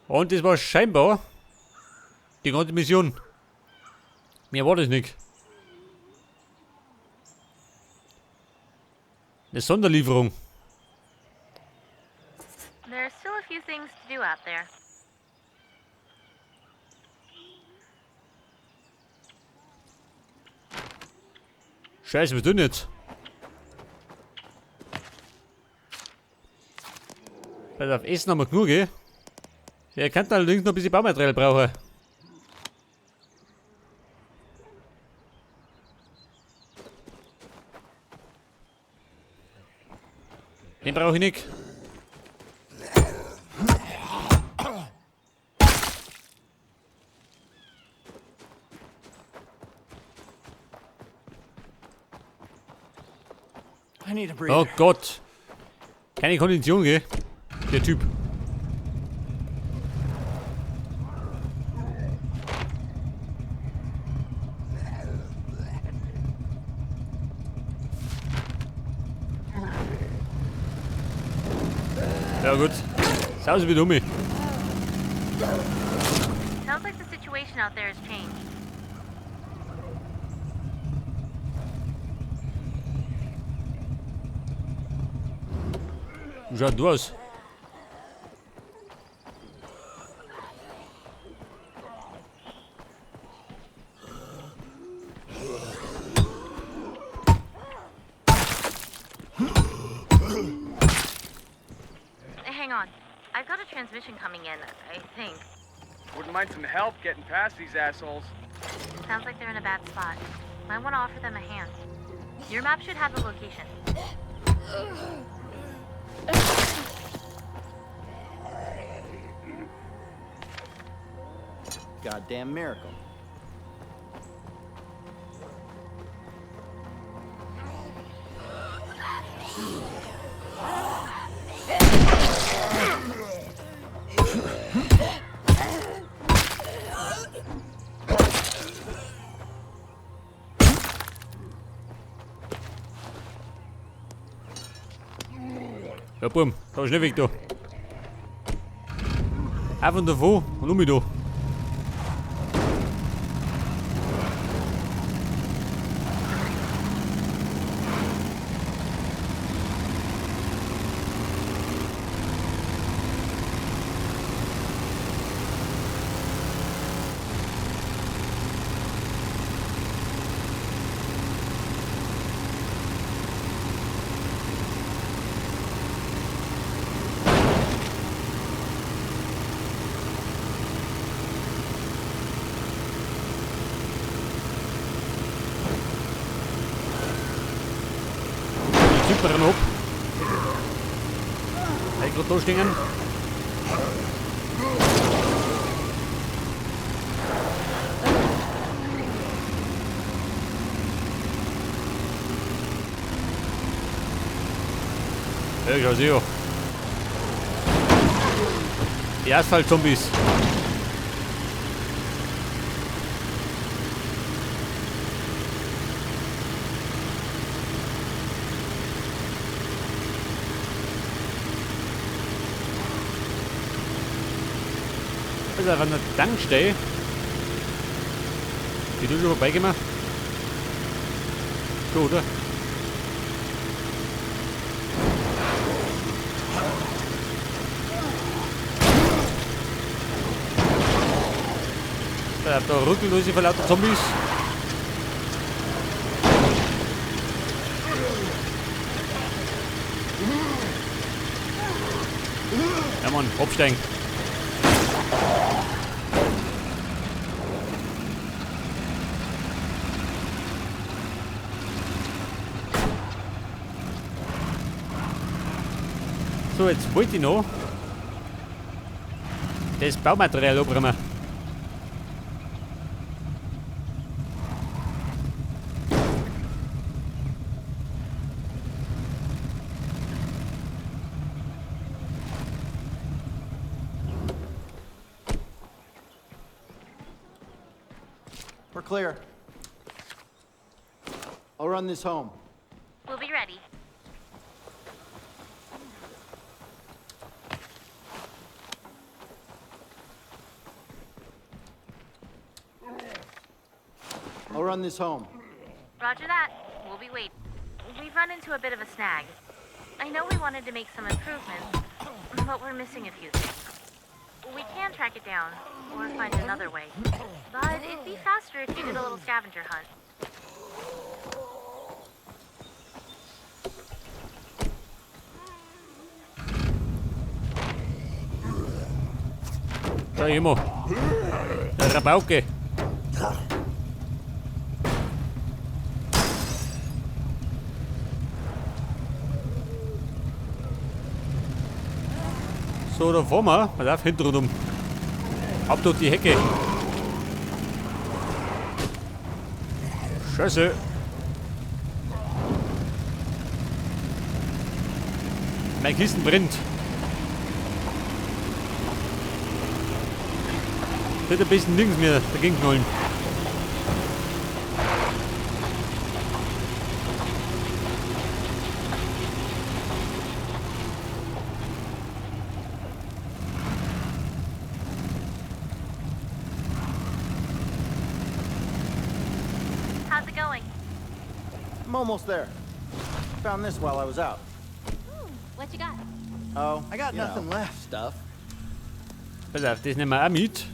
Und das war scheinbar die ganze Mission. Mehr war das nicht. Eine Sonderlieferung. There are still a few things to do out there. Scheiße, was tun jetzt? Pass auf, Essen haben wir genug, gell? Ja, ihr könnt allerdings noch ein bisschen Baumaterial brauchen. Den brauche ich nicht. I need a breather. Oh Gott. Keine Kondition, gell? Der Typ. Ja gut. Sausen wieder um mich. Sounds like the situation out there has changed. Wie schaut du aus? Hang on. I've got a transmission coming in, I think. Wouldn't mind some help getting past these assholes. Sounds like they're in a bad spot. Might want to offer them a hand. Your map should have the location. Goddamn miracle. Ja, Bum, da schnell weg da. Auf und davon und um mich da. Die Typen rennen ab. Hey, grad da stehen. Ja, schau sie an. Die Asphalt-Zombies. Ist einfach eine Tankstelle. Bist du schon vorbeigekommen? Schon, oder? Da ruckelt sich vor lauter Zombies. Ja Mann, absteigen. So, jetzt wollte ich noch das Baumaterial abbringen. We're clear. I'll run this home. We'll be ready. run this home. Roger that. We'll be waiting. We've run into a bit of a snag. I know we wanted to make some improvements, but we're missing a few things. We can track it down, or find another way. But it'd be faster if you did a little scavenger hunt. Da immer. Der Rabauke. So, da fahren wir. Man darf hinten rundum. Ab durch die Hecke. Scheiße. Mein Kissen brennt. Wird ein bisschen nirgends mehr dagegen knallen. How's it going? I'm almost there. Found this while I was out. What you got? Oh, I got nothing left. Stuff. Pass auf, das nehmen wir auch mit.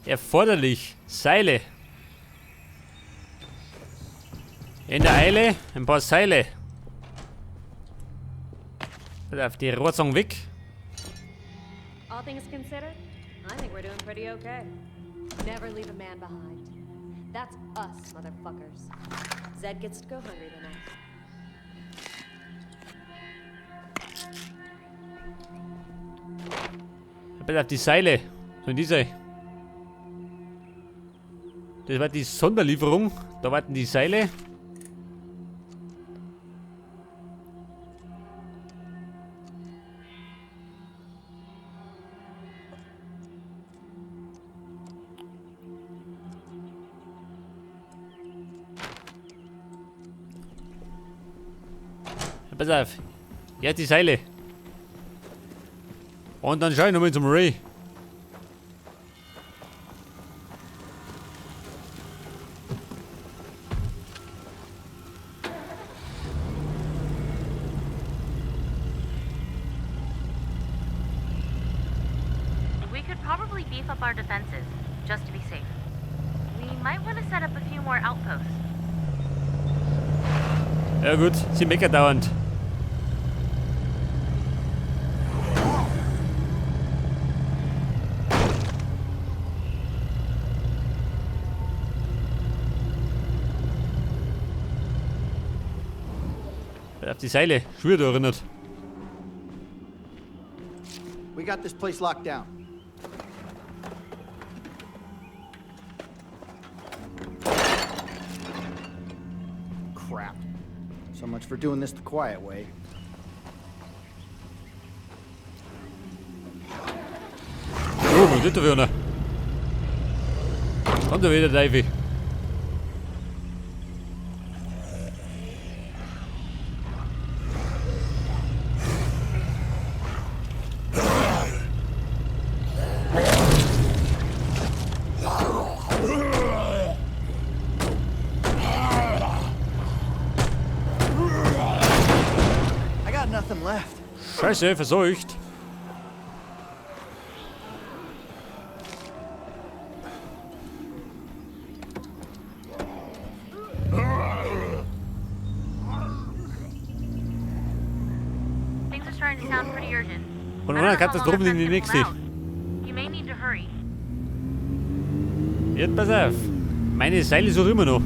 Erforderlich. Seile. In der Eile ein paar Seile. Pass auf, die Rohrzange weg. All things considered, I think we're doing pretty okay. Never leave a man behind. That's us, motherfuckers. Zed gets to go hungry tonight. Pass auf, die Seile. Sollen die sein? Das war die Sonderlieferung. Da warten die Seile. Pass auf. Ja, die Seile. Und dann schau ich nochmal zum Ray. We could probably beef up our defenses, just to be safe. We might want to set up a few more outposts. Ja gut, sie meckert dauernd. Auf die Seile, schon wieder erinnert. We got this place locked down. Crap. So much for doing this the quiet way. Oh, was ist da wieder? Kommt da wieder, Davy. I got nothing left. Scheiße, verseucht. Things are starting to sound pretty urgent. Und I don't einer know how long our Katastrophe in die friends can nächste. hold out. You may need to hurry. Jetzt pass auf. Meine Seile suche ich immer noch.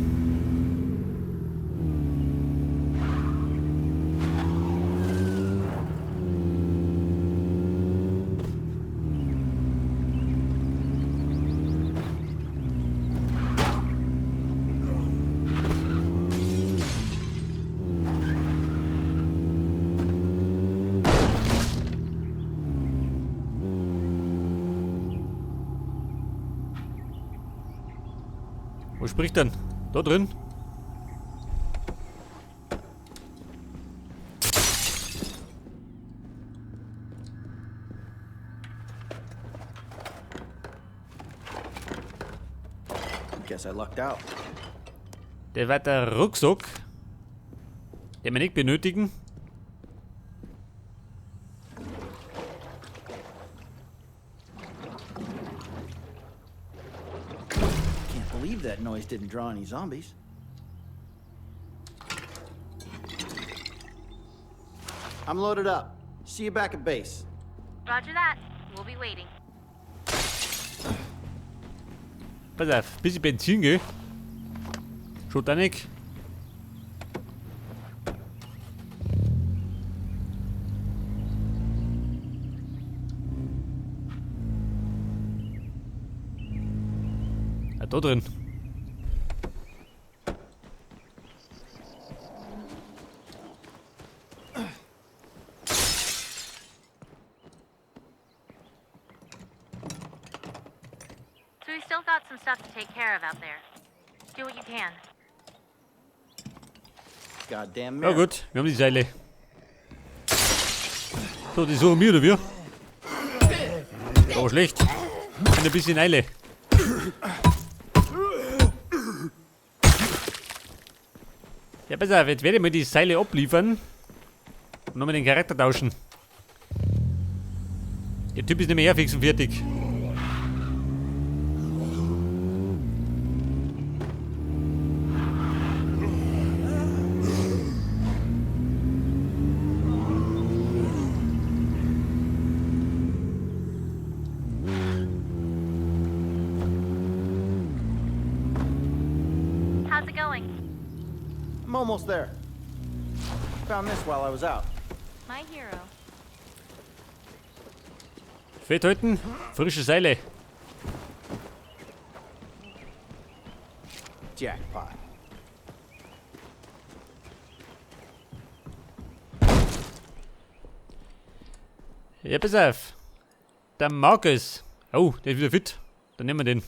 Wo spricht denn? Da drin? Guess I lucked out. Der war der Rucksack, den wir nicht benötigen. Can't believe that noise didn't draw any zombies. I'm loaded up. See you back at base. Roger that. We'll be waiting. Pass auf, bisschen Benzin, gell? Schaut auch nicht. Ah, da drin. So we've still got some stuff to take care of out there. Do what you can. Goddamn Ja miracle. gut, wir haben die Seile. So, die suchen wir, oder wir? Aber schlecht. Bin ein bisschen Eile. Ja, pass auf, jetzt werde ich mir die Seile abliefern und nochmal den Charakter tauschen. Der Typ ist nämlich eher fix und fertig. How's it going? I'm almost there. Found this while I was out. My hero. Fett halten, frische Seile. Jackpot. Ja, pass auf. Der Markus. Oh, der ist wieder fit. Dann nehmen wir den.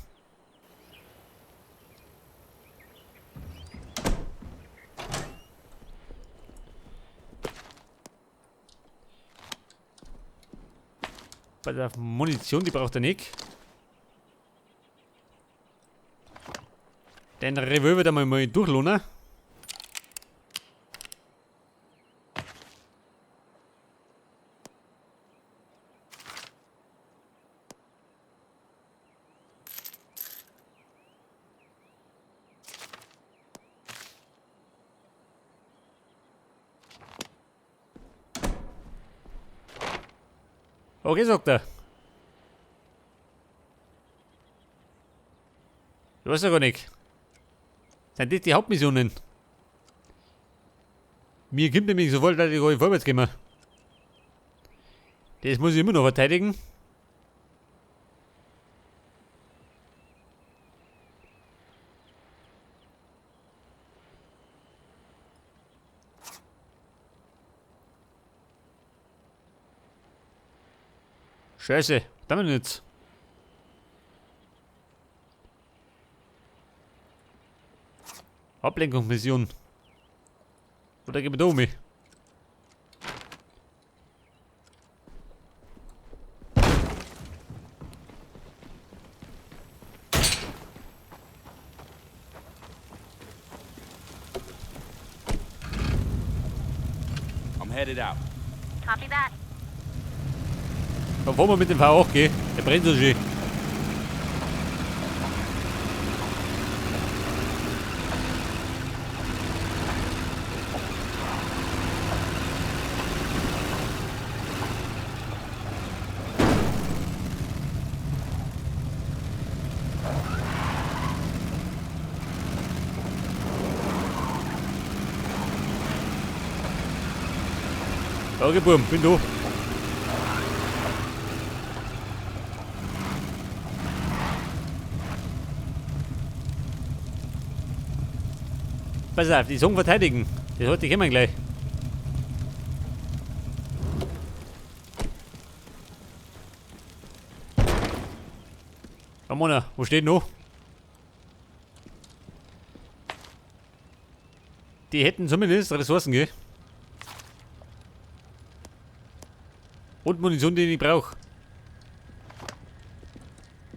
Pass auf, Munition, die braucht er nicht. Den Revolver da mal durchlohnen. Okay, sagt er. Ich weiß ja gar nicht. Sind das die Hauptmissionen? Mir kommt nämlich sofort, dass ich gar nicht vorwärts gehe. Das muss ich immer noch verteidigen. Scheiße, damit nichts. Ablenkungsmission. Oder gehen wir da um mich? I'm headed out. Copy that. Da fahren wir mit dem V8, gell? Der brennt so schön. Okay, Bub, bin da. Pass auf, die Song verteidigen. Das heute kommen gleich. Ramona, wo steht noch? Die hätten zumindest Ressourcen, gell? Und Munition, die ich nicht brauche.